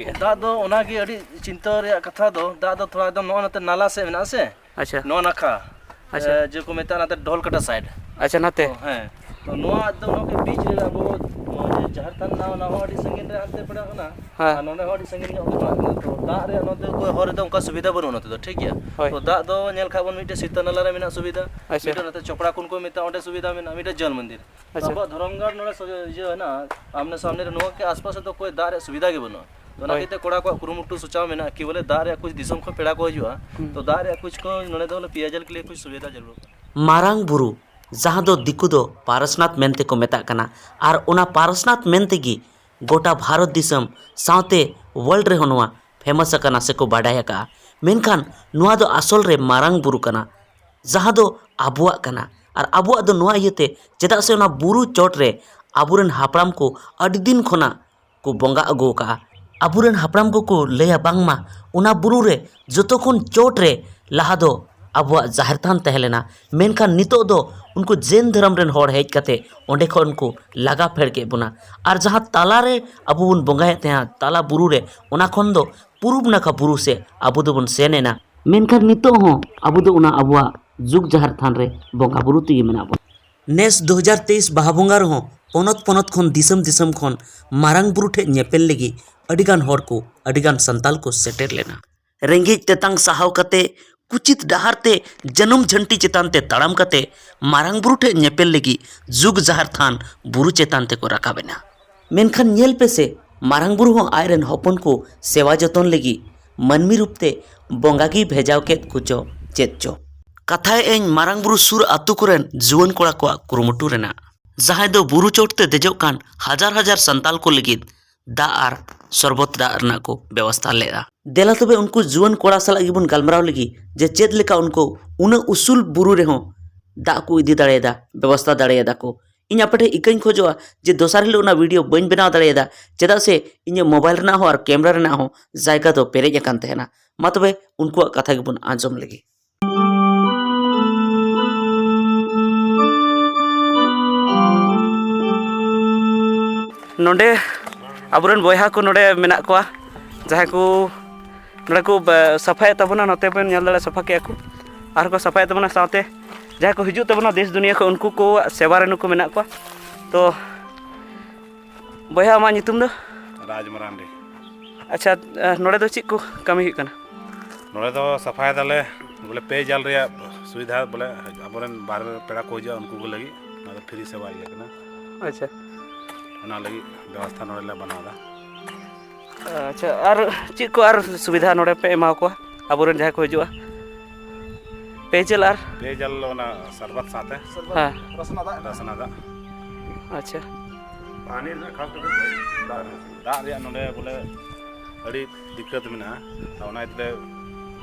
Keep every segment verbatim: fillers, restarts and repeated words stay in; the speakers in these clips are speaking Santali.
ᱫᱟᱜ ᱫᱚ ᱚᱱᱟᱜᱮ ᱟᱹᱰᱤ ᱪᱤᱱᱛᱟᱹ ᱨᱮᱭᱟᱜ ᱠᱟᱛᱷᱟ ᱫᱚ, ᱫᱟᱜ ᱫᱚ ᱛᱷᱚᱲᱟ ᱮᱠᱫᱚᱢ ᱱᱚᱜᱼᱚ ᱱᱚᱛᱮ ᱱᱟᱞᱟ ᱥᱮᱫ ᱢᱮᱱᱟᱜᱼᱟ ᱥᱮ, ᱟᱪᱪᱷᱟ᱾ ᱱᱚᱣᱟ ᱱᱟᱠᱷᱟ, ᱟᱪᱪᱷᱟ᱾ ᱮ, ᱡᱮ ᱠᱚ ᱢᱮᱛᱟᱜᱼᱟ ᱱᱚᱛᱮ ᱰᱷᱚᱞᱠᱟᱴᱟ ᱥᱟᱭᱤᱰ᱾ ᱟᱪᱪᱷᱟ, ᱱᱟᱛᱮ᱾ ᱛᱚ, ᱦᱮᱸ, ᱛᱚ ᱱᱚᱣᱟ ᱮᱠᱫᱚᱢ ᱱᱚᱣᱟ ᱵᱤᱪ ᱨᱮ ᱟᱵᱚ ᱱᱚᱣᱟ ᱡᱮ ᱡᱟᱦᱮᱨ ᱛᱷᱟᱱ ᱢᱮᱱᱟᱜᱼᱟ, ᱚᱱᱟ ᱦᱚᱸ ᱟᱹᱰᱤ ᱥᱟᱺᱜᱤᱧ ᱨᱮ ᱦᱟᱱᱛᱮ ᱯᱟᱲᱟᱜ ᱠᱟᱱᱟ, ᱦᱮᱸ᱾ ᱟᱨ ᱱᱚᱰᱮ ᱦᱚᱸ ᱟᱹᱰᱤ ᱥᱟᱺᱜᱤᱧ ᱧᱚᱜ ᱜᱮ ᱯᱟᱲᱟᱜ ᱠᱟᱱᱟ᱾ ᱛᱚ ᱫᱟᱜ ᱨᱮᱭᱟᱜ ᱱᱚᱛᱮ ᱠᱚᱭ ᱦᱚᱨ ᱨᱮᱫᱚ ᱚᱱᱠᱟ ᱥᱩᱵᱤᱫᱷᱟ ᱵᱟᱹᱱᱩᱜᱼᱟ ᱱᱚᱛᱮ ᱫᱚ, ᱴᱷᱤᱠ ᱜᱮᱭᱟ? ᱦᱳᱭ᱾ ᱛᱚ ᱫᱟᱜ ᱫᱚ ᱧᱮᱞ ᱠᱷᱟᱡ ᱵᱚᱱ ᱢᱤᱫᱴᱮᱡ ᱥᱤᱛᱟᱹ ᱱᱟᱞᱟ ᱨᱮ ᱢᱮᱱᱟᱜ ᱥᱩᱵᱤᱫᱷᱟ, ᱟᱪᱪᱷᱟ᱾ ᱢᱤᱫᱴᱮᱡ ᱱᱚᱛᱮ ᱪᱚᱯᱲᱟ ᱠᱩᱱ ᱠᱚ ᱢᱮᱛᱟᱜᱼᱟ, ᱚᱸᱰᱮ ᱥᱩᱵᱤᱫᱷᱟ ᱢᱮᱱᱟᱜᱼᱟ, ᱢᱤᱫᱴᱮᱡ ᱡᱚᱞ ᱢᱚᱱᱫᱤᱨ᱾ ᱛᱚ ᱟᱪᱪᱷᱟ᱾ ᱟᱵᱚᱣᱟᱜ ᱫᱷᱚᱨᱚᱢᱜᱟᱲ ᱱᱚᱰᱮ ᱥᱚ-, ᱤᱭᱟᱹ ᱦᱮᱱᱟᱜᱼᱟ, ᱟᱢᱱᱮ ᱥᱟᱢᱱᱮ ᱨᱮ ᱱᱚᱣᱟ ᱠᱚ ᱟᱥᱯᱟᱥ ᱨᱮᱫᱚ ᱠᱚᱭ ᱫᱟᱜ ᱨᱮᱭᱟᱜ ᱥᱩᱵᱤᱫᱷᱟ ᱜᱮ ᱵᱟᱹᱱᱩᱜᱼᱟ᱾ ᱛᱚ ᱚᱱᱟ ᱦᱳᱭ᱾ ᱠᱷᱟᱹᱛᱤᱨ ᱛᱮ ᱠᱚᱲᱟ ᱠᱚᱣᱟᱜ ᱠᱩᱨᱩᱢᱩᱴᱩ ᱥᱚᱪᱟᱣ ᱢᱮᱱᱟᱜᱼᱟ ᱠᱤ ᱵᱚᱞᱮ ᱫᱟᱜ ᱨᱮᱭᱟᱜ ᱠᱩᱪ ᱫᱤᱥᱚᱢ ᱠᱷᱚᱱ ᱯᱮᱲᱟ ᱠᱚ ᱦᱤᱡᱩᱜᱼᱟ, ᱦᱩᱸ᱾ ᱛᱚ ᱫᱟᱜ ᱨᱮᱭᱟᱜ ᱠᱩᱪ ᱠᱚ ᱱᱚᱰᱮ ᱫᱚ ᱵᱚᱞᱮ ᱯᱮᱭᱟ ᱡᱟᱞ ᱠᱮ ᱞᱤᱭᱮ ᱠᱩᱪ ᱥᱩᱵᱤᱫᱷᱟ ᱡᱟᱹᱨᱩᱲ᱾ ᱢᱟᱨᱟᱝ ᱵᱩᱨᱩ, ᱡᱟᱦᱟᱸ ᱫᱚ ᱫᱤᱠᱩ ᱫᱚ ᱯᱟᱨᱥᱱᱟᱛᱷ ᱢᱮᱱᱛᱮ ᱠᱚ ᱢᱮᱛᱟᱜ ᱠᱟᱱᱟ, ᱟᱨ ᱚᱱᱟ ᱯᱟᱨᱥᱱᱟᱛᱷ ᱢᱮᱱ ᱛᱮᱜᱮ ᱜᱚᱴᱟ ᱵᱷᱟᱨᱚᱛ ᱫᱤᱥᱚᱢ ᱥᱟᱶᱛᱮ ᱣᱟᱨᱞᱰ ᱨᱮᱦᱚᱸ ᱱᱚᱣᱟ ᱯᱷᱮᱢᱟᱥ ᱟᱠᱟᱱᱟ ᱥᱮᱠᱚ ᱵᱟᱰᱟᱭ ᱟᱠᱟᱫᱼᱟ᱾ ᱢᱮᱱᱠᱷᱟᱱ ᱱᱚᱣᱟ ᱫᱚ ᱟᱥᱚᱞ ᱨᱮ ᱢᱟᱨᱟᱝ ᱵᱩᱨᱩ ᱠᱟᱱᱟ, ᱡᱟᱦᱟᱸ ᱫᱚ ᱟᱵᱚᱣᱟᱜ ᱠᱟᱱᱟ᱾ ᱟᱨ ᱟᱵᱚᱣᱟᱜ ᱫᱚ ᱱᱚᱣᱟ ᱤᱭᱟᱹᱛᱮ, ᱪᱮᱫᱟᱜ ᱥᱮ ᱚᱱᱟ ᱵᱩᱨᱩ ᱪᱚᱴ ᱨᱮ ᱟᱵᱚᱨᱮᱱ ᱦᱟᱯᱲᱟᱢ ᱠᱚ ᱟᱹᱰᱤ ᱫᱤᱱ ᱠᱷᱚᱱᱟᱜ ᱠᱚ ᱵᱚᱸᱜᱟ ᱟᱹᱜᱩ ᱟᱠᱟᱫᱼᱟ᱾ ᱟᱵᱚᱨᱮᱱ ᱦᱟᱯᱲᱟᱢ ᱠᱚᱠᱚ ᱞᱟᱹᱭᱟ ᱵᱟᱝᱢᱟ ᱚᱱᱟ ᱵᱩᱨᱩ ᱨᱮ ᱡᱚᱛᱚ ᱠᱷᱚᱱ ᱪᱚᱴ ᱨᱮ ᱞᱟᱦᱟ ᱫᱚ ᱟᱵᱚᱣᱟᱜ ᱡᱟᱦᱮᱨ ᱛᱷᱟᱱ ᱛᱟᱦᱮᱸ ᱞᱮᱱᱟ, ᱢᱮᱱᱠᱷᱟᱱ ᱱᱤᱛᱚᱜ ᱫᱚ ᱩᱱᱠᱩ ᱡᱮᱱ ᱫᱷᱚᱨᱚᱢ ᱨᱮᱱ ᱦᱚᱲ ᱦᱮᱡ ᱠᱟᱛᱮ ᱚᱸᱰᱮ ᱠᱷᱚᱱ ᱠᱚ ᱞᱟᱜᱟ ᱯᱷᱮᱰ ᱠᱮᱫ ᱵᱚᱱᱟ᱾ ᱟᱨ ᱡᱟᱦᱟᱸ ᱛᱟᱞᱟ ᱨᱮ ᱟᱵᱚ ᱵᱚᱱ ᱵᱚᱸᱜᱟᱭᱮᱫ ᱛᱟᱦᱮᱸᱫ, ᱛᱟᱞᱟ ᱵᱩᱨᱩ ᱨᱮ, ᱚᱱᱟ ᱠᱷᱚᱱ ᱫᱚ ᱯᱩᱨᱩᱵ ᱱᱟᱠᱷᱟ ᱵᱩᱨᱩ ᱥᱮᱫ ᱟᱵᱚ ᱫᱚᱵᱚᱱ ᱥᱮᱱ ᱮᱱᱟ᱾ ᱢᱮᱱᱠᱷᱟᱱ ᱱᱤᱛᱚᱜ ᱦᱚᱸ ᱟᱵᱚ ᱫᱚ ᱚᱱᱟ ᱟᱵᱚᱣᱟᱜ ᱡᱩᱜᱽ ᱡᱟᱦᱮᱨ ᱛᱷᱟᱱ ᱨᱮ ᱵᱚᱸᱜᱟ ᱵᱩᱨᱩ ᱛᱮᱜᱮ ᱢᱮᱱᱟᱜ ᱵᱚᱱᱟ᱾ ᱱᱮᱥ ᱫᱩ ᱦᱟᱡᱟᱨ ᱛᱮᱭᱤᱥ ᱵᱟᱦᱟ ᱵᱚᱸᱜᱟ ᱨᱮᱦᱚᱸ ᱯᱚᱱᱚᱛ ᱯᱚᱱᱚᱛ ᱠᱷᱚᱱ, ᱫᱤᱥᱚᱢ ᱫᱤᱥᱚᱢ ᱠᱷᱚᱱ ᱢᱟᱨᱟᱝ ᱵᱩᱨᱩ ᱴᱷᱮᱱ ᱧᱮᱯᱮᱞ ᱞᱟᱹᱜᱤᱫ ᱟᱹᱰᱤᱜᱟᱱ ᱦᱚᱲ ᱠᱚ, ᱟᱹᱰᱤᱜᱟᱱ ᱥᱟᱱᱛᱟᱞ ᱠᱚ ᱥᱮᱴᱮᱨ ᱞᱮᱱᱟ᱾ ᱨᱮᱸᱜᱮᱡ ᱛᱮᱛᱟᱝ ᱥᱟᱦᱟᱣ ᱠᱟᱛᱮ, ᱠᱩᱪᱤᱛ ᱰᱟᱦᱟᱨ ᱛᱮ ᱡᱟᱹᱱᱩᱢ ᱡᱷᱟᱹᱱᱴᱤ ᱪᱮᱛᱟᱱ ᱛᱮ ᱛᱟᱲᱟᱢ ᱠᱟᱛᱮ ᱢᱟᱨᱟᱝ ᱵᱩᱨᱩ ᱴᱷᱮᱱ ᱧᱮᱯᱮᱞ ᱞᱟᱹᱜᱤᱫ ᱡᱩᱜᱽ ᱡᱟᱦᱮᱨ ᱛᱷᱟᱱ ᱵᱩᱨᱩ ᱪᱮᱛᱟᱱ ᱛᱮᱠᱚ ᱨᱟᱠᱟᱵ ᱮᱱᱟ᱾ ᱢᱮᱱᱠᱷᱟᱱ ᱧᱮᱞ ᱯᱮᱥᱮ, ᱢᱟᱨᱟᱝ ᱵᱩᱨᱩ ᱦᱚᱸ ᱟᱡ ᱨᱮᱱ ᱦᱚᱯᱚᱱ ᱠᱚ ᱥᱮᱣᱟ ᱡᱚᱛᱚᱱ ᱞᱟᱹᱜᱤᱫ ᱢᱟᱹᱱᱢᱤ ᱨᱩᱯ ᱛᱮ ᱵᱚᱸᱜᱟ ᱜᱮᱭ ᱵᱷᱮᱡᱟᱣ ᱠᱮᱫ ᱠᱚᱪᱚ ᱪᱮᱫ ᱪᱚ᱾ ᱠᱟᱛᱷᱟᱭᱮᱫ ᱟᱹᱧ ᱢᱟᱨᱟᱝ ᱵᱩᱨᱩ ᱥᱩᱨ ᱟᱹᱛᱩ ᱠᱚᱨᱮᱱ ᱡᱩᱣᱟᱹᱱ ᱠᱚᱲᱟ ᱠᱚᱣᱟᱜ ᱠᱩᱨᱩᱢᱩᱴᱩ ᱨᱮᱱᱟᱜ, ᱡᱟᱦᱟᱸᱭ ᱫᱚ ᱵᱩᱨᱩ ᱪᱚᱴ ᱛᱮ ᱫᱮᱡᱚᱜ ᱠᱟᱱ ᱦᱟᱡᱟᱨ ᱦᱟᱡᱟᱨ ᱥᱟᱱᱛᱟᱞ ᱠᱚ ᱞᱟᱹᱜᱤᱫ ᱫᱟᱜ ᱟᱨ ᱥᱚᱨᱵᱚᱛ ᱫᱟᱜ ᱨᱮᱱᱟᱜ ᱠᱚ ᱵᱮᱵᱚᱥᱛᱷᱟ ᱞᱮᱫᱼᱟ᱾ ᱫᱮᱞᱟ ᱛᱚᱵᱮ ᱩᱱᱠᱩ ᱡᱩᱣᱟᱹᱱ ᱠᱚᱲᱟ ᱥᱟᱞᱟᱜ ᱜᱮᱵᱚᱱ ᱜᱟᱞᱢᱟᱨᱟᱣ ᱞᱮᱜᱮ ᱡᱮ ᱪᱮᱫ ᱞᱮᱠᱟ ᱩᱱᱠᱩ ᱩᱱᱟᱹᱜ ᱩᱥᱩᱞ ᱵᱩᱨᱩ ᱨᱮᱦᱚᱸ ᱫᱟᱜ ᱠᱚ ᱤᱫᱤ ᱫᱟᱲᱮᱭᱟᱫᱟ, ᱵᱮᱵᱚᱥᱛᱷᱟ ᱫᱟᱲᱮᱭᱟᱫᱟ ᱠᱚ᱾ ᱤᱧ ᱟᱯᱮ ᱴᱷᱮᱱ ᱤᱠᱟᱹᱧ ᱠᱷᱚᱡᱚᱜᱼᱟ ᱡᱮ ᱫᱚᱥᱟᱨ ᱦᱤᱞᱳᱜ ᱚᱱᱟ ᱵᱷᱤᱰᱤᱭᱳ ᱵᱟᱹᱧ ᱵᱮᱱᱟᱣ ᱫᱟᱲᱮᱭᱟᱫᱟ, ᱪᱮᱫᱟᱜ ᱥᱮ ᱤᱧᱟᱹᱜ ᱢᱳᱵᱟᱭᱤᱞ ᱨᱮᱱᱟᱜ ᱦᱚᱸ ᱟᱨ ᱠᱮᱢᱮᱨᱟ ᱨᱮᱱᱟᱜ ᱦᱚᱸ ᱡᱟᱭᱜᱟ ᱫᱚ ᱯᱮᱨᱮᱡ ᱟᱠᱟᱱ ᱛᱟᱦᱮᱱᱟ᱾ ᱢᱟ ᱛᱚᱵᱮ ᱩᱱᱠᱩᱣᱟᱜ ᱠᱟᱛᱷᱟ ᱜᱮᱵᱚᱱ ᱟᱸᱡᱚᱢ ᱞᱮᱜᱮ᱾ ᱱᱚᱰᱮ ᱟᱵᱚᱨᱮᱱ ᱵᱚᱭᱦᱟ ᱠᱚ ᱱᱚᱰᱮ ᱢᱮᱱᱟᱜ ᱠᱚᱣᱟ, ᱡᱟᱦᱟᱸᱭ ᱠᱚ ᱱᱚᱰᱮ ᱠᱚ ᱵᱟ-, ᱥᱟᱯᱷᱟᱭᱮᱫ ᱛᱟᱵᱚᱱᱟ, ᱱᱚᱛᱮ ᱵᱚᱱ ᱧᱮᱞ ᱫᱟᱲᱮᱭᱟᱜᱼᱟ, ᱥᱟᱯᱷᱟ ᱠᱮᱜᱼᱟ ᱠᱚ᱾ ᱟᱨᱦᱚᱸ ᱠᱚ ᱥᱟᱯᱷᱟᱭᱮᱫ ᱛᱟᱵᱚᱱᱟ, ᱥᱟᱶᱛᱮ ᱡᱟᱦᱟᱸᱭ ᱠᱚ ᱦᱤᱡᱩᱜ ᱛᱟᱵᱚᱱᱟ ᱫᱮᱥ ᱫᱩᱱᱤᱭᱟᱹ ᱠᱷᱚᱱ, ᱩᱱᱠᱩ ᱠᱚᱣᱟᱜ ᱥᱮᱵᱟ ᱨᱮ ᱱᱩᱠᱩ ᱢᱮᱱᱟᱜ ᱠᱚᱣᱟ᱾ ᱛᱚ ᱵᱚᱭᱦᱟ, ᱟᱢᱟᱜ ᱧᱩᱛᱩᱢ ᱫᱚ? ᱨᱟᱡᱽ ᱢᱟᱨᱟᱱᱰᱤ᱾ ᱟᱪᱪᱷᱟ, ᱱᱚᱰᱮ ᱫᱚ ᱪᱮᱫ ᱠᱚ ᱠᱟᱹᱢᱤ ᱦᱩᱭᱩᱜ ᱠᱟᱱᱟ? ᱱᱚᱰᱮ ᱫᱚ ᱥᱟᱯᱷᱟᱭ ᱫᱟᱞᱮ, ᱵᱚᱞᱮ ᱯᱮ ᱡᱟᱞ ᱨᱮᱭᱟᱜ ᱥᱩᱵᱤᱫᱷᱟ, ᱵᱚᱞᱮ ᱟᱵᱚᱨᱮᱱ ᱵᱟᱦᱨᱮ ᱯᱮᱲᱟ ᱠᱚ ᱦᱤᱡᱩᱜᱼᱟ, ᱩᱱᱠᱩ ᱠᱚ ᱞᱟᱹᱜᱤᱫ ᱱᱚᱣᱟ ᱫᱚ ᱯᱷᱨᱤ ᱥᱮᱵᱟ ᱤᱭᱟᱹ ᱠᱟᱱᱟ᱾ ᱟᱪᱪᱷᱟ᱾ ᱚᱱᱟ ᱞᱟᱹᱜᱤᱫ ᱵᱮᱵᱚᱥᱛᱷᱟ ᱱᱚᱰᱮ ᱞᱮ ᱵᱮᱱᱟᱣ ᱮᱫᱟ᱾ ᱟᱪᱪᱷᱟ, ᱟᱨ ᱪᱮᱫ ᱠᱚ ᱟᱨ ᱥᱩᱵᱤᱫᱷᱟ ᱱᱚᱰᱮ ᱯᱮ ᱮᱢᱟ ᱠᱚᱣᱟ ᱟᱵᱚᱨᱮᱱ ᱡᱟᱦᱟᱸᱭ ᱠᱚ ᱦᱤᱡᱩᱜᱼᱟ? ᱯᱮ ᱡᱟᱞ ᱟᱨ ᱯᱮ ᱡᱟᱞ ᱚᱱᱟ ᱥᱟᱨᱵᱟᱛ ᱥᱟᱶᱛᱮ᱾ ᱦᱮᱸ᱾ ᱨᱟᱥᱱᱟ ᱫᱟᱜ᱾ ᱨᱟᱥᱱᱟ ᱫᱟᱜ᱾ ᱟᱪᱪᱷᱟ᱾ ᱯᱟᱱᱤ ᱨᱮᱱᱟᱜ ᱠᱷᱟᱥ ᱠᱟᱛᱮ ᱫᱟᱜ ᱨᱮᱱᱟᱜ᱾ ᱫᱟᱜ ᱨᱮᱭᱟᱜ ᱱᱚᱰᱮ ᱵᱚᱞᱮ ᱟᱹᱰᱤ ᱫᱤᱠᱠᱟᱛ ᱢᱮᱱᱟᱜᱼᱟ᱾ ᱛᱚ ᱚᱱᱟ ᱤᱭᱟᱹᱛᱮ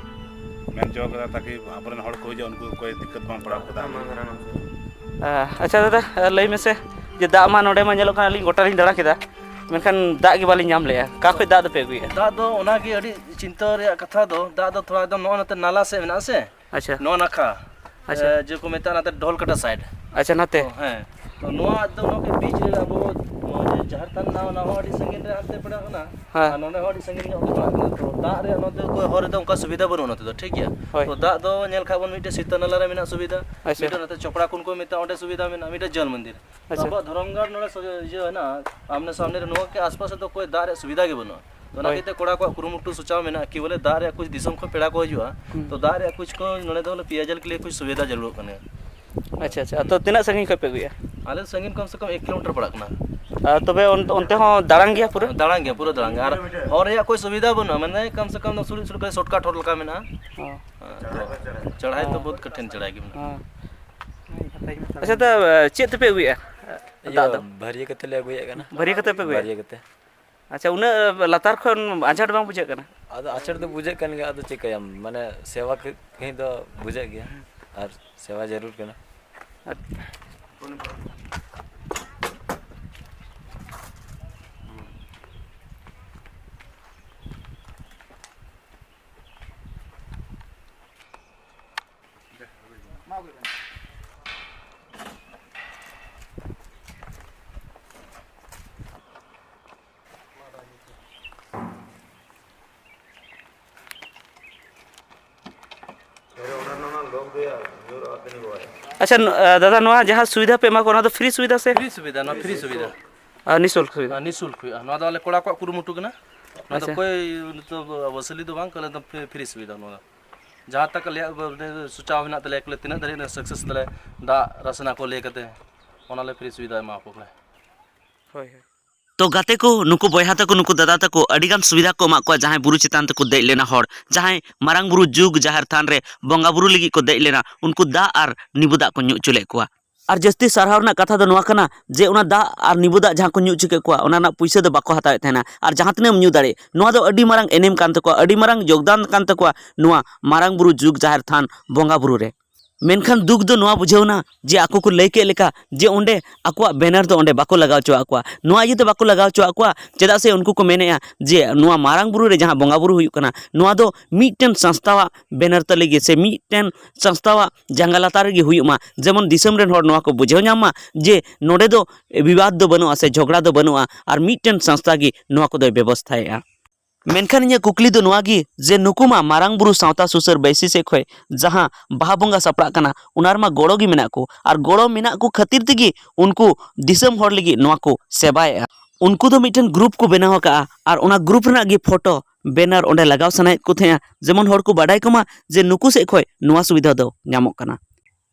ᱢᱮᱱ ᱦᱚᱪᱚ ᱠᱟᱫᱟ, ᱛᱟᱠᱤ ᱟᱵᱚᱨᱮᱱ ᱦᱚᱲ ᱠᱚ ᱦᱤᱡᱩᱜᱼᱟ, ᱩᱱᱠᱩ ᱚᱠᱚᱭ ᱫᱤᱠᱠᱟᱛ ᱵᱟᱝ ᱯᱟᱲᱟᱣ ᱠᱚ ᱛᱟᱦᱮᱱ᱾ ᱟᱪᱪᱷᱟ ᱫᱟᱫᱟ, ᱞᱟᱹᱭ ᱢᱮᱥᱮ ᱡᱮ ᱫᱟᱜ ᱢᱟ ᱱᱚᱰᱮ ᱢᱟ ᱧᱮᱞᱚᱜ ᱠᱟᱱᱟ, ᱟᱹᱞᱤᱧ ᱜᱚᱴᱟ ᱞᱤᱧ ᱫᱟᱬᱟ ᱠᱮᱫᱟ, ᱢᱮᱱᱠᱷᱟᱱ ᱫᱟᱜ ᱜᱮ ᱵᱟᱞᱤᱧ ᱧᱟᱢ ᱞᱮᱜᱼᱟ᱾ ᱚᱠᱟ ᱠᱷᱚᱡ ᱫᱟᱜ ᱫᱚᱯᱮ ᱟᱹᱜᱩᱭᱮᱫᱼᱟ? ᱫᱟᱜ ᱫᱚ ᱚᱱᱟᱜᱮ ᱟᱹᱰᱤ ᱪᱤᱱᱛᱟᱹ ᱨᱮᱭᱟᱜ ᱠᱟᱛᱷᱟ ᱫᱚ᱾ ᱫᱟᱜ ᱫᱚ ᱛᱷᱚᱲᱟ ᱮᱠᱫᱚᱢ ᱱᱚᱜᱼᱚ ᱱᱚᱛᱮ ᱱᱟᱞᱟ ᱥᱮᱫ ᱢᱮᱱᱟᱜᱼᱟ ᱥᱮ, ᱟᱪᱪᱷᱟ᱾ ᱱᱚᱣᱟ ᱱᱟᱠᱷᱟ, ᱟᱪᱪᱷᱟ᱾ ᱮ, ᱡᱮ ᱠᱚ ᱢᱮᱛᱟᱜᱼᱟ ᱱᱟᱛᱮ ᱰᱷᱚᱞ ᱠᱟᱴᱟ ᱥᱟᱭᱤᱰ᱾ ᱟᱪᱪᱷᱟ, ᱱᱟᱛᱮ᱾ ᱛᱚ, ᱦᱮᱸ, ᱛᱚ ᱱᱚᱣᱟ ᱫᱚ ᱱᱚᱣᱟ ᱵᱤᱪ ᱨᱮ ᱟᱵᱚ ᱱᱚᱣᱟ ᱡᱮ ᱡᱟᱦᱮᱨ ᱛᱷᱟᱱ ᱢᱮᱱᱟᱜᱼᱟ, ᱚᱱᱟ ᱦᱚᱸ ᱟᱹᱰᱤ ᱥᱟᱺᱜᱤᱧ ᱨᱮ ᱦᱟᱱᱛᱮ ᱯᱟᱲᱟᱜ ᱠᱟᱱᱟ᱾ ᱦᱮᱸ᱾ ᱟᱨ ᱱᱚᱰᱮ ᱦᱚᱸ ᱟᱹᱰᱤ ᱥᱟᱺᱜᱤᱧ ᱧᱚᱜ ᱜᱮ ᱯᱟᱲᱟᱜ ᱠᱟᱱᱟ᱾ ᱛᱚ ᱫᱟᱜ ᱨᱮᱭᱟᱜ ᱱᱚᱛᱮ ᱠᱚᱭ ᱦᱚᱨ ᱨᱮᱫᱚ ᱚᱱᱠᱟ ᱥᱩᱵᱤᱫᱷᱟ ᱵᱟᱹᱱᱩᱜᱼᱟ ᱱᱚᱛᱮ ᱫᱚ, ᱴᱷᱤᱠ ᱜᱮᱭᱟ᱾ ᱦᱳᱭ᱾ ᱛᱚ ᱫᱟᱜ ᱫᱚ ᱧᱮᱞ ᱠᱷᱟᱡ ᱵᱚᱱ ᱢᱤᱫᱴᱮᱡ ᱥᱤᱛᱟᱹ ᱱᱟᱞᱟ ᱨᱮ ᱢᱮᱱᱟᱜ ᱥᱩᱵᱤᱫᱷᱟ, ᱟᱪᱪᱷᱟ᱾ ᱢᱤᱫᱴᱮᱡ ᱱᱚᱛᱮ ᱪᱚᱯᱲᱟ ᱠᱩᱱ ᱠᱚ ᱢᱮᱛᱟᱜᱼᱟ, ᱚᱸᱰᱮ ᱥᱩᱵᱤᱫᱷᱟ ᱢᱮᱱᱟᱜᱼᱟ, ᱢᱤᱫᱴᱮᱡ ᱡᱚᱞ ᱢᱚᱱᱫᱤᱨ᱾ ᱟᱪᱪᱷᱟ᱾ ᱟᱵᱚᱣᱟᱜ ᱫᱷᱚᱨᱚᱢᱜᱟᱲ ᱱᱚᱰᱮ ᱥᱚᱡᱷᱮ ᱤᱭᱟᱹ ᱦᱮᱱᱟᱜᱼᱟ, ᱟᱢᱱᱮ ᱥᱟᱢᱱᱮ ᱨᱮ ᱱᱚᱣᱟ ᱜᱮ ᱟᱥᱯᱟᱥ ᱨᱮᱫᱚ ᱚᱠᱚᱭ ᱫᱟᱜ ᱨᱮᱭᱟᱜ ᱥᱩᱵᱤᱫᱷᱟ ᱜᱮ ᱵᱟᱹᱱᱩᱜᱼᱟ᱾ ᱛᱚ ᱚᱱᱟ ᱦᱳᱭ᱾ ᱠᱷᱟᱹᱛᱤᱨ ᱛᱮ ᱠᱚᱲᱟ ᱠᱚᱣᱟᱜ ᱠᱩᱨᱩᱢᱩᱴᱩ ᱥᱚᱪᱟᱣ ᱢᱮᱱᱟᱜᱼᱟ ᱠᱤ ᱵᱚᱞᱮ ᱫᱟᱜ ᱨᱮᱭᱟᱜ ᱠᱩᱪ ᱫᱤᱥᱚᱢ ᱠᱷᱚᱱ ᱯᱮᱲᱟ ᱠᱚ ᱦᱤᱡᱩᱜᱼᱟ, ᱦᱩᱸ᱾ ᱛᱚ ᱫᱟᱜ ᱨᱮᱭᱟᱜ ᱠᱩᱪ ᱠᱚ ᱱᱚᱰᱮ ᱫᱚ ᱵᱚᱞᱮ ᱯᱮᱭᱟ ᱡᱟᱞ ᱠᱮ ᱞᱤᱭᱮ ᱠᱩᱪ ᱥᱩᱵᱤᱫᱷᱟ ᱡᱟᱹᱨᱩᱲᱚᱜ ᱠᱟᱱᱟ᱾ ᱟᱪᱪᱷᱟ, ᱟᱪᱪᱷᱟ᱾ ᱛᱚ ᱛᱤᱱᱟᱹᱜ ᱥᱟᱺᱜᱤᱧ ᱠᱷᱚᱱ ᱯᱮ ᱟᱹᱜᱩᱭᱟ? ᱟᱞᱮ ᱥᱟᱺᱜᱤᱧ ᱠᱚᱢ ᱥᱮ ᱠᱚᱢ ᱮᱠ ᱠᱤᱞᱳᱢᱤᱴᱟᱨ ᱯᱟᱲᱟᱜ ᱠᱟᱱᱟ᱾ ᱟᱨ ᱛᱚᱵᱮ ᱚᱱ-, ᱚᱱᱛᱮ ᱦᱚᱸ ᱫᱟᱬᱟᱱ ᱜᱮᱭᱟ ᱯᱩᱨᱟᱹ? ᱫᱟᱬᱟᱱ ᱜᱮᱭᱟ, ᱯᱩᱨᱟᱹ ᱫᱟᱬᱟᱱ ᱜᱮᱭᱟ᱾ ᱟᱨ ᱦᱚᱨ ᱨᱮᱭᱟᱜ ᱠᱳᱭ ᱥᱩᱵᱤᱫᱷᱟ ᱵᱟᱹᱱᱩᱜᱼᱟ, ᱢᱟᱱᱮ ᱠᱚᱢ ᱥᱮ ᱠᱚᱢ ᱫᱚ ᱥᱩᱨ, ᱥᱩᱨ ᱠᱚᱨᱮ shortcut ᱦᱚᱨ ᱞᱮᱠᱟ ᱢᱮᱱᱟᱜᱼᱟ᱾ ᱦᱚᱸ᱾ ᱦᱮᱸ᱾ ᱪᱚᱲᱦᱟᱭ ᱛᱚ ᱵᱚᱦᱩᱛ ᱠᱚᱴᱷᱤᱱ ᱪᱚᱲᱦᱟᱭ ᱜᱮ ᱢᱮᱱᱟᱜᱼᱟ᱾ ᱦᱚᱸ᱾ ᱟᱪᱪᱷᱟ, ᱛᱚ, ᱪᱮᱫ ᱛᱮᱯᱮ ᱟᱹᱜᱩᱭᱮᱫᱼᱟ ᱤᱭᱟᱹ, ᱫᱟᱜ ᱫᱚ? ᱵᱷᱟᱹᱨᱤᱭᱟᱹ ᱠᱟᱛᱮ ᱞᱮ ᱟᱹᱜᱩᱭᱮᱫ ᱠᱟᱱᱟ᱾ ᱵᱷᱟᱹᱨᱤᱭᱟᱹ ᱠᱟᱛᱮ ᱯᱮ ᱟᱹᱜᱩᱭᱟ? ᱵᱷᱟᱹᱨᱤᱭᱟᱹ ᱠᱟᱛᱮ᱾ ᱟᱪᱪᱷᱟ, ᱩᱱᱟᱹᱜ ᱞᱟᱛᱟᱨ ᱠᱷᱚᱱ ᱟᱸᱡᱷᱟᱴ ᱵᱟᱝ ᱵᱩᱡᱷᱟᱹᱜ ᱠᱟᱱᱟ? ᱟᱫᱚ ᱟᱸᱡᱷᱟᱴ ᱫᱚ ᱵᱩᱡᱷᱟᱹᱜ ᱠᱟᱱ ᱜᱮᱭᱟ, ᱟᱫᱚ ᱪᱤᱠᱟᱹᱭᱟᱢ, ᱢᱟᱱᱮ ᱥᱮᱵᱟ ᱠᱟᱹ-, ᱠᱟᱹᱦᱤ ᱫᱚ ᱵᱩᱡᱷᱟᱹᱜ ᱜᱮᱭᱟ, ᱟᱨ ᱥᱮᱵᱟ ᱡᱟᱹᱨᱩᱲ ᱠᱟᱱᱟ᱾ ᱟᱨ ᱟᱪᱪᱷᱟ, ᱱᱚ-, ᱟ, ᱫᱟᱫᱟ, ᱱᱚᱣᱟ ᱡᱟᱦᱟᱸ ᱥᱩᱵᱤᱫᱷᱟ ᱯᱮ ᱮᱢᱟ ᱠᱚᱣᱟ, ᱚᱱᱟ ᱫᱚ ᱯᱷᱨᱤ ᱥᱩᱵᱤᱫᱷᱟ ᱥᱮ? ᱯᱷᱨᱤ ᱥᱩᱵᱤᱫᱷᱟ, ᱱᱚᱣᱟ ᱯᱷᱨᱤ ᱥᱩᱵᱤᱫᱷᱟ᱾ ᱟᱨ ᱱᱤᱥᱩᱞᱠ ᱥᱩᱵᱤᱫᱷᱟ? ᱟᱨ ᱱᱤᱥᱩᱞᱠ ᱦᱩᱭᱩᱜᱼᱟ᱾ ᱱᱚᱣᱟ ᱫᱚ ᱟᱞᱮ ᱠᱚᱲᱟ ᱠᱚᱣᱟᱜ ᱠᱩᱨᱩᱢᱩᱴᱩ ᱠᱟᱱᱟ᱾ ᱱᱚᱣᱟ ᱫᱚ ᱟᱪᱪᱷᱟ᱾ ᱠᱚᱭ ᱱᱤᱛᱚᱜ ᱣᱟᱥᱩᱞᱤ ᱫᱚ ᱵᱟᱝ, ᱟᱞᱮ ᱫᱚ ᱯᱷᱨᱤ, ᱯᱷᱨᱤ ᱥᱩᱵᱤᱫᱷᱟ ᱱᱚᱣᱟ ᱫᱚ᱾ ᱡᱟᱦᱟᱸ ᱛᱟᱠ ᱟᱞᱮᱭᱟᱜ ᱵᱚᱞᱮ ᱥᱚᱪᱟᱣ ᱦᱮᱱᱟᱜ ᱛᱟᱞᱮᱭᱟ, ᱠᱚᱞᱮ ᱛᱤᱱᱟᱹᱜ ᱫᱷᱟᱹᱨᱤᱡ ᱥᱟᱠᱥᱮᱥ ᱛᱟᱞᱮ ᱫᱟᱜ ᱨᱟᱥᱱᱟ ᱠᱚ ᱞᱟᱹᱭ ᱠᱟᱛᱮ, ᱚᱱᱟ ᱞᱮ ᱯᱷᱨᱤ ᱥᱩᱵᱤᱫᱷᱟ ᱮᱢᱟ ᱠᱚ ᱠᱟᱱᱟ᱾ ᱦᱳᱭ, ᱦᱳᱭ᱾ ᱛᱚ ᱜᱟᱛᱮ ᱠᱚ, ᱱᱩᱠᱩ ᱵᱚᱭᱦᱟ ᱛᱟᱠᱚ, ᱱᱩᱠᱩ ᱫᱟᱫᱟ ᱛᱟᱠᱚ ᱟᱹᱰᱤ ᱜᱟᱱ ᱥᱩᱵᱤᱫᱷᱟ ᱠᱚ ᱮᱢᱟᱜ ᱠᱚᱣᱟ ᱡᱟᱦᱟᱸᱭ ᱵᱩᱨᱩ ᱪᱮᱛᱟᱱ ᱛᱮᱠᱚ ᱫᱮᱡ ᱞᱮᱱᱟ ᱦᱚᱲ, ᱡᱟᱦᱟᱸᱭ ᱢᱟᱨᱟᱝ ᱵᱩᱨᱩ ᱡᱩᱜᱽ ᱡᱟᱦᱮᱨ ᱛᱷᱟᱱ ᱨᱮ ᱵᱚᱸᱜᱟ ᱵᱩᱨᱩ ᱞᱟᱹᱜᱤᱫ ᱠᱚ ᱫᱮᱡ ᱞᱮᱱᱟ, ᱩᱱᱠᱩ ᱫᱟᱜ ᱟᱨ ᱱᱤᱵᱩ ᱫᱟᱜ ᱠᱚ ᱧᱩ ᱦᱚᱪᱚ ᱞᱮᱫ ᱠᱚᱣᱟ᱾ ᱟᱨ ᱡᱟᱹᱥᱛᱤ ᱥᱟᱨᱦᱟᱣ ᱨᱮᱱᱟᱜ ᱠᱟᱛᱷᱟ ᱫᱚ ᱱᱚᱣᱟ ᱠᱟᱱᱟ ᱡᱮ ᱚᱱᱟ ᱫᱟᱜ ᱟᱨ ᱱᱤᱵᱩ ᱫᱟᱜ ᱡᱟᱦᱟᱸ ᱠᱚ ᱧᱩ ᱦᱚᱪᱚ ᱠᱮᱫ ᱠᱚᱣᱟ, ᱚᱱᱟ ᱨᱮᱱᱟᱜ ᱯᱩᱭᱥᱟᱹ ᱫᱚ ᱵᱟᱠᱚ ᱦᱟᱛᱟᱣᱮᱫ ᱛᱟᱦᱮᱱᱟ, ᱟᱨ ᱡᱟᱦᱟᱸ ᱛᱤᱱᱟᱹᱜ ᱮᱢ ᱧᱩ ᱫᱟᱲᱮᱜ, ᱱᱚᱣᱟ ᱫᱚ ᱟᱹᱰᱤ ᱢᱟᱨᱟᱝ ᱮᱱᱮᱢ ᱠᱟᱱ ᱛᱟᱠᱚᱣᱟ, ᱟᱹᱰᱤ ᱢᱟᱨᱟᱝ ᱡᱳᱜᱽᱫᱟᱱ ᱠᱟᱱ ᱛᱟᱠᱚᱣᱟ ᱱᱚᱣᱟ ᱢᱟᱨᱟᱝ ᱵᱩᱨᱩ ᱡᱩᱜᱽ ᱡᱟᱦᱮᱨ ᱛᱷᱟᱱ ᱵᱚᱸᱜᱟ ᱵᱩᱨᱩ ᱨᱮ᱾ ᱢᱮᱱᱠᱷᱟᱱ ᱫᱩᱠ ᱫᱚ ᱱᱚᱣᱟ ᱵᱩᱡᱷᱟᱹᱣ ᱮᱱᱟ ᱡᱮ ᱟᱠᱚ ᱠᱚ ᱞᱟᱹᱭ ᱠᱮᱫ ᱞᱮᱠᱟ ᱡᱮ ᱚᱸᱰᱮ ᱟᱠᱚᱣᱟᱜ ᱵᱮᱱᱟᱨ ᱫᱚ ᱚᱸᱰᱮ ᱵᱟᱠᱚ ᱞᱟᱜᱟᱣ ᱦᱚᱪᱚᱣᱟᱜ ᱠᱚᱣᱟ᱾ ᱱᱚᱣᱟ ᱤᱭᱟᱹᱛᱮ ᱵᱟᱠᱚ ᱞᱟᱜᱟᱣ ᱦᱚᱪᱚᱣᱟᱜ ᱠᱚᱣᱟ, ᱪᱮᱫᱟᱜ ᱥᱮ ᱩᱱᱠᱩ ᱠᱚ ᱢᱮᱱᱮᱫᱼᱟ ᱡᱮ ᱱᱚᱣᱟ ᱢᱟᱨᱟᱝ ᱵᱩᱨᱩ ᱨᱮ ᱡᱟᱦᱟᱸ ᱵᱚᱸᱜᱟ ᱵᱩᱨᱩ ᱦᱩᱭᱩᱜ ᱠᱟᱱᱟ, ᱱᱚᱣᱟ ᱫᱚ ᱢᱤᱫᱴᱮᱱ ᱥᱚᱝᱥᱛᱷᱟᱣᱟᱜ ᱵᱮᱱᱟᱨ ᱛᱟᱞᱮ ᱜᱮ ᱥᱮ ᱢᱤᱫᱴᱮᱱ ᱥᱚᱝᱥᱛᱷᱟᱣᱟᱜ ᱡᱟᱸᱜᱟ ᱞᱟᱛᱟᱨ ᱨᱮᱜᱮ ᱦᱩᱭᱩᱜ ᱢᱟ, ᱡᱮᱢᱚᱱ ᱫᱤᱥᱚᱢ ᱨᱮᱱ ᱦᱚᱲ ᱱᱚᱣᱟ ᱠᱚ ᱵᱩᱡᱷᱟᱹᱣ ᱧᱟᱢ ᱢᱟ ᱡᱮ ᱱᱚᱰᱮ ᱫᱚ ᱵᱤᱵᱟᱫ ᱫᱚ ᱵᱟᱹᱱᱩᱜᱼᱟ ᱥᱮ ᱡᱷᱚᱜᱽᱲᱟ ᱫᱚ ᱵᱟᱹᱱᱩᱜᱼᱟ, ᱟᱨ ᱢᱤᱫᱴᱮᱱ ᱥᱚᱝᱥᱛᱷᱟ ᱜᱮ ᱱᱚᱣᱟ ᱠᱚᱫᱚᱭ ᱵᱮᱵᱚᱥᱛᱷᱟᱭᱮᱫᱼᱟ᱾ ᱢᱮᱱᱠᱷᱟᱱ ᱤᱧᱟᱹᱜ ᱠᱩᱠᱞᱤ ᱫᱚ ᱱᱚᱣᱟ ᱜᱮ ᱡᱮ ᱱᱩᱠᱩ ᱢᱟ ᱢᱟᱨᱟᱝ ᱵᱩᱨᱩ ᱥᱟᱶᱛᱟ ᱥᱩᱥᱟᱹᱨ ᱵᱟᱹᱭᱥᱤ ᱥᱮᱫ ᱠᱷᱚᱱ ᱡᱟᱦᱟᱸ ᱵᱟᱦᱟ ᱵᱚᱸᱜᱟ ᱥᱟᱯᱲᱟᱜ ᱠᱟᱱᱟ, ᱚᱱᱟ ᱨᱮᱢᱟ ᱜᱚᱲᱚ ᱜᱮ ᱢᱮᱱᱟᱜ ᱠᱚ, ᱟᱨ ᱜᱚᱲᱚ ᱢᱮᱱᱟᱜ ᱠᱚ ᱠᱷᱟᱹᱛᱤᱨ ᱛᱮᱜᱮ ᱩᱱᱠᱩ ᱫᱤᱥᱚᱢ ᱦᱚᱲ ᱞᱟᱹᱜᱤᱫ ᱱᱚᱣᱟ ᱠᱚ ᱥᱮᱵᱟᱭᱮᱫᱼᱟ᱾ ᱩᱱᱠᱩ ᱫᱚ ᱢᱤᱫᱴᱮᱱ ᱜᱨᱩᱯ ᱠᱚ ᱵᱮᱱᱟᱣ ᱟᱠᱟᱫᱼᱟ, ᱟᱨ ᱚᱱᱟ ᱜᱨᱩᱯ ᱨᱮᱱᱟᱜ ᱜᱮ ᱯᱷᱳᱴᱳ ᱵᱮᱱᱟᱨ ᱚᱸᱰᱮ ᱞᱟᱜᱟᱣ ᱥᱟᱱᱟᱭᱮᱫ ᱠᱚ ᱛᱟᱦᱮᱸᱜᱼᱟ, ᱡᱮᱢᱚᱱ ᱦᱚᱲ ᱠᱚ ᱵᱟᱰᱟᱭ ᱠᱚᱢᱟ ᱡᱮ ᱱᱩᱠᱩ ᱥᱮᱫ ᱠᱷᱚᱱ ᱱᱚᱣᱟ ᱥᱩᱵᱤᱫᱷᱟ ᱫᱚ ᱧᱟᱢᱚᱜ ᱠᱟᱱᱟ᱾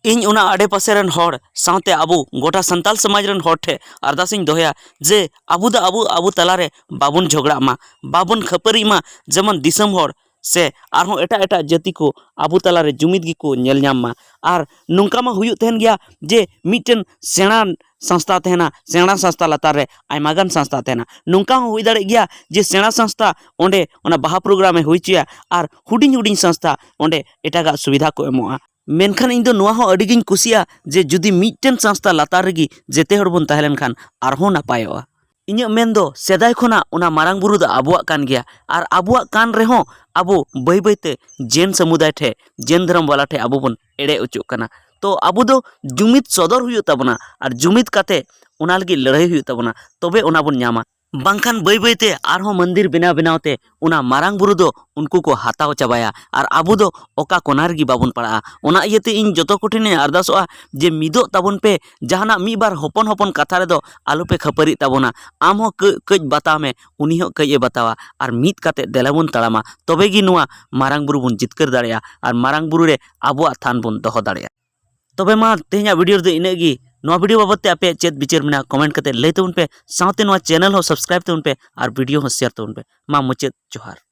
ᱤᱧ ᱚᱱᱟ ᱟᱰᱮ ᱯᱟᱥᱮ ᱨᱮᱱ ᱦᱚᱲ ᱥᱟᱶᱛᱮ ᱟᱵᱚ ᱜᱚᱴᱟ ᱥᱟᱱᱛᱟᱞ ᱥᱚᱢᱟᱡᱽ ᱨᱮᱱ ᱦᱚᱲ ᱴᱷᱮᱱ ᱟᱨᱫᱟᱥ ᱤᱧ ᱫᱚᱦᱚᱭᱟ ᱡᱮ ᱟᱵᱚ ᱫᱚ ᱟᱵᱚ, ᱟᱵᱚ ᱛᱟᱞᱟᱨᱮ ᱵᱟᱵᱚᱱ ᱡᱷᱚᱜᱽᱲᱟᱜ ᱢᱟ, ᱵᱟᱵᱚᱱ ᱠᱷᱟᱹᱯᱟᱹᱨᱤᱜ ᱢᱟ, ᱡᱮᱢᱚᱱ ᱫᱤᱥᱚᱢ ᱦᱚᱲ ᱥᱮ ᱟᱨᱦᱚᱸ ᱮᱴᱟᱜ ᱮᱴᱟᱜ ᱡᱟᱹᱛᱤ ᱠᱚ ᱟᱵᱚ ᱛᱟᱞᱟᱨᱮ ᱡᱩᱢᱤᱫ ᱜᱮᱠᱚ ᱧᱮᱞ ᱧᱟᱢ ᱢᱟ᱾ ᱟᱨ ᱱᱚᱝᱠᱟ ᱢᱟ ᱦᱩᱭᱩᱜ ᱛᱟᱦᱮᱱ ᱜᱮᱭᱟ ᱡᱮ ᱢᱤᱫᱴᱮᱱ ᱥᱮᱬᱟ ᱥᱚᱝᱥᱛᱷᱟ ᱛᱟᱦᱮᱱᱟ, ᱥᱮᱬᱟ ᱥᱚᱝᱥᱛᱷᱟ ᱞᱟᱛᱟᱨ ᱨᱮ ᱟᱭᱢᱟ ᱜᱟᱱ ᱥᱚᱝᱥᱛᱷᱟ ᱛᱟᱦᱮᱱᱟ᱾ ᱱᱚᱝᱠᱟ ᱦᱚᱸ ᱦᱩᱭ ᱫᱟᱲᱮᱭᱟᱜ ᱜᱮᱭᱟ ᱡᱮ ᱥᱮᱬᱟ ᱥᱚᱝᱥᱛᱷᱟ ᱚᱸᱰᱮ ᱚᱱᱟ ᱵᱟᱦᱟ ᱯᱨᱳᱜᱨᱟᱢ ᱮ ᱦᱩᱭ ᱦᱚᱪᱚᱭᱟ ᱟᱨ ᱦᱩᱰᱤᱧ ᱦᱩᱰᱤᱧ ᱥᱚᱝᱥᱛᱷᱟ ᱚᱸᱰᱮ ᱮᱴᱟᱜᱟᱜ ᱥᱩᱵᱤᱫᱷᱟ ᱠᱚ ᱮᱢᱚᱜᱼᱟ᱾ ᱢᱮᱱᱠᱷᱟᱱ ᱤᱧ ᱫᱚ ᱱᱚᱣᱟ ᱦᱚᱸ ᱟᱹᱰᱤ ᱜᱤᱧ ᱠᱩᱥᱤᱭᱟᱜᱼᱟ ᱡᱮ ᱡᱩᱫᱤ ᱢᱤᱫᱴᱮᱱ ᱥᱚᱝᱥᱛᱷᱟ ᱞᱟᱛᱟᱨ ᱨᱮᱜᱮ ᱡᱮᱛᱮ ᱦᱚᱲ ᱵᱚᱱ ᱛᱟᱦᱮᱸ ᱞᱮᱱᱠᱷᱟᱱ ᱟᱨᱦᱚᱸ ᱱᱟᱯᱟᱭᱚᱜᱼᱟ᱾ ᱤᱧᱟᱹᱜ ᱢᱮᱱ ᱫᱚ ᱥᱮᱫᱟᱭ ᱠᱷᱚᱱᱟᱜ ᱚᱱᱟ ᱢᱟᱨᱟᱝ ᱵᱩᱨᱩ ᱫᱚ ᱟᱵᱚᱣᱟᱜ ᱠᱟᱱ ᱜᱮᱭᱟ, ᱟᱨ ᱟᱵᱚᱣᱟᱜ ᱠᱟᱱ ᱨᱮᱦᱚᱸ ᱟᱵᱚ ᱵᱟᱹᱭ ᱵᱟᱹᱭᱛᱮ ᱡᱮᱱ ᱥᱟᱢᱩᱫᱟᱭ ᱴᱷᱮᱱ, ᱡᱮᱱ ᱫᱷᱚᱨᱚᱢ ᱵᱟᱞᱟ ᱴᱷᱮᱱ ᱟᱵᱚ ᱵᱚᱱ ᱮᱲᱮ ᱚᱪᱚᱜ ᱠᱟᱱᱟ᱾ ᱛᱚ ᱟᱵᱚ ᱫᱚ ᱡᱩᱢᱤᱫ ᱥᱚᱫᱚᱨ ᱦᱩᱭᱩᱜ ᱛᱟᱵᱚᱱᱟ, ᱟᱨ ᱡᱩᱢᱤᱫ ᱠᱟᱛᱮ ᱚᱱᱟ ᱞᱟᱹᱜᱤᱫ ᱞᱟᱹᱲᱦᱟᱹᱭ ᱦᱩᱭᱩᱜ ᱛᱟᱵᱚᱱᱟ, ᱛᱚᱵᱮ ᱚᱱᱟ ᱵᱚᱱ ᱧᱟᱢᱟ᱾ ᱵᱟᱝᱠᱷᱟᱱ ᱵᱟᱹᱭ ᱵᱟᱹᱭᱛᱮ ᱟᱨᱦᱚᱸ ᱢᱚᱱᱫᱤᱨ ᱵᱮᱱᱟᱣ ᱵᱮᱱᱟᱣ ᱛᱮ ᱚᱱᱟ ᱢᱟᱨᱟᱝ ᱵᱩᱨᱩ ᱫᱚ ᱩᱱᱠᱩ ᱠᱚ ᱦᱟᱛᱟᱣ ᱪᱟᱵᱟᱭᱟ ᱟᱨ ᱟᱵᱚ ᱫᱚ ᱚᱠᱟ ᱠᱚᱱᱟ ᱨᱮᱜᱮ ᱵᱟᱵᱚᱱ ᱯᱟᱲᱟᱜᱼᱟ᱾ ᱚᱱᱟ ᱤᱭᱟᱹᱛᱮ ᱤᱧ ᱡᱚᱛᱚ ᱠᱚᱴᱷᱮᱱᱤᱧ ᱟᱨᱫᱟᱥᱚᱜᱼᱟ ᱡᱮ ᱢᱤᱫᱚᱜ ᱛᱟᱵᱚᱱ ᱯᱮ, ᱡᱟᱦᱟᱱᱟᱜ ᱢᱤᱫ ᱵᱟᱨ ᱦᱚᱯᱚᱱ ᱦᱚᱯᱚᱱ ᱠᱟᱛᱷᱟ ᱨᱮᱫᱚ ᱟᱞᱚᱯᱮ ᱠᱷᱟᱹᱯᱟᱹᱨᱤᱜ ᱛᱟᱵᱚᱱᱟ᱾ ᱟᱢ ᱦᱚᱸ ᱠᱟᱹᱡ ᱠᱟᱹᱡ ᱵᱟᱛᱟᱣ ᱢᱮ, ᱩᱱᱤ ᱦᱚᱸ ᱠᱟᱹᱡ ᱮ ᱵᱟᱛᱟᱣᱟ, ᱟᱨ ᱢᱤᱫ ᱠᱟᱛᱮ ᱫᱮᱞᱟ ᱵᱚᱱ ᱛᱟᱲᱟᱢᱟ, ᱛᱚᱵᱮ ᱜᱮ ᱱᱚᱣᱟ ᱢᱟᱨᱟᱝ ᱵᱩᱨᱩ ᱵᱚᱱ ᱡᱤᱛᱠᱟᱹᱨ ᱫᱟᱲᱮᱭᱟᱜᱼᱟ ᱟᱨ ᱢᱟᱨᱟᱝ ᱵᱩᱨᱩ ᱨᱮ ᱟᱵᱚᱣᱟᱜ ᱛᱷᱟᱱ ᱵᱚᱱ ᱫᱚᱦᱚ ᱫᱟᱲᱮᱭᱟᱜᱼᱟ᱾ ᱛᱚᱵᱮ ᱢᱟ ᱛᱮᱦᱮᱧᱟᱜ ᱵᱷᱤᱰᱤᱭᱳ ᱨᱮᱫᱚ ᱤᱱᱟᱹᱜ ᱜᱮ᱾ ᱱᱚᱣᱟ ᱵᱷᱤᱰᱤᱭᱳ ᱵᱟᱵᱚᱫ ᱛᱮ ᱟᱯᱮᱭᱟᱜ ᱪᱮᱫ ᱵᱤᱪᱟᱹᱨ ᱢᱮᱱᱟᱜᱼᱟ, ᱠᱚᱢᱮᱱᱴ ᱠᱟᱛᱮ ᱞᱟᱹᱭ ᱛᱟᱵᱚᱱ ᱯᱮ, ᱥᱟᱶᱛᱮ ᱱᱚᱣᱟ ᱪᱮᱱᱮᱞ ᱦᱚᱸ ᱥᱟᱵᱥᱠᱨᱟᱭᱤᱵ ᱛᱟᱵᱚᱱ ᱯᱮ ᱟᱨ ᱵᱷᱤᱰᱤᱭᱳ ᱦᱚᱸ ᱥᱮᱭᱟᱨ ᱛᱟᱵᱚᱱ ᱯᱮ᱾ ᱢᱟ ᱢᱩᱪᱟᱹᱫ ᱡᱚᱦᱟᱨ᱾